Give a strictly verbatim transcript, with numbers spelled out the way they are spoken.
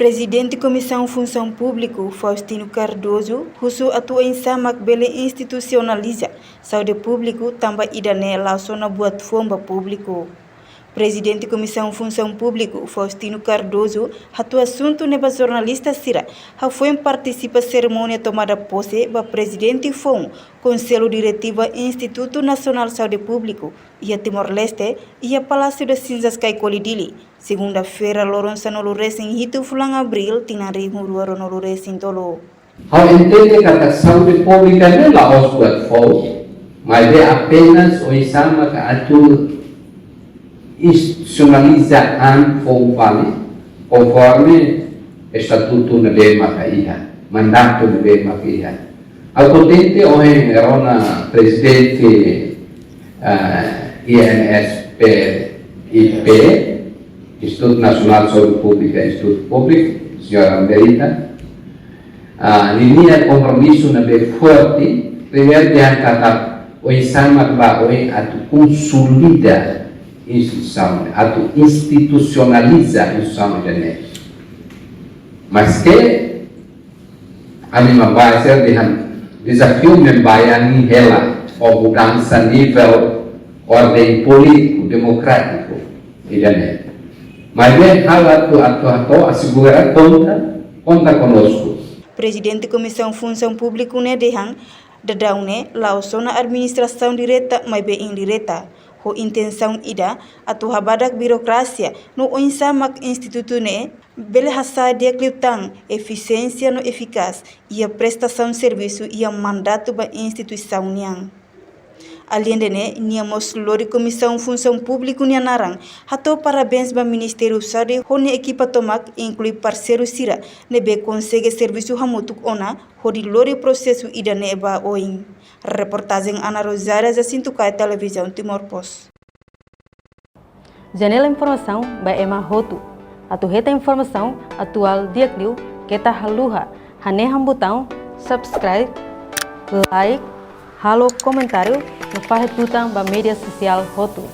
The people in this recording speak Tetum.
Prezidente Komisaun Funsaun Públiku, Faustino Cardoso, husu atu oinsá mak bele institusionaliza saúde públiku tanba ida-ne'e la'ós ona buat foun ba públiku. Prezidente Komisaun Funsaun Públiku, Faustino Cardoso, hato'o asuntu ne'e ba jornalista sira, hafoin partisipa serimónia tomada pose ba prezidente foun Konsellu Diretivu Institutu Nasionál Saúde Públiku iha Timor-Leste, iha Palásiu das Cinzas Caicoli, Dili, segunda-feira, loron sanulu-resin-hitu fulan Abríl, tinan rihun rua ruanulu-resin-tolu. Ha'u entende katak saúde públika ne'e la'ós buat foun, maibé apenas oinsá mak atu institusionaliza an foun fali, konforme estatutu ne'ebé maka iha, mandatu ne'ebé maka iha. Ha'u kontente ohin rona prezidente, ah, I N S P I P, Institutu Nasionál Saúde Públika, Institutu Públiku, señora Margarita, ah, ninia kompromisu ne'ebé forte, primeiru dehan katak oinsá mak ba oin atu konsolida instituisaun, atu institusionaliza instituisaun ida-ne'e. Maske ami mak ba ser dehan dezafiu ne'e ba iha ne'e hela, ho mudansa nivel orden polítiku, demokrátiku ida-ne'e. Maibé ha'u atu, atu, atu asegura konta, konta konosku. Prezidente Komisaun Funsaun Públiku ne'e dehan, daudaun ne'e la'ós ona administrasaun direta, maibé indireta, ho intensaun ida atu habadak birokrasia no oinsá mak institutu ne'e bele hasa'e di'ak liután efisiénsia no efikás iha prestasaun servisu iha mandatu ba instituisaun nian. Aleinde ne'e, nia mós lori Komisaun Funsaun Públiku nia naran hato'o parabéns ba Ministériu Saúde ho nia ekipa tomak, inklui parseiru sira ne'ebé konsege servisu hamutuk ona hodi lori prosesu ida-ne'e ba oin. Reportajen Ana Rosária, Jacinto Caio, Televizaun Timor Post. Janela informasaun ba ema hotu. Atu hetan informasaun atuál di'ak liu keta haluha hanehan butaun subscribe, like, halo komentáriu no fahe tutan ba média sosiál hotu.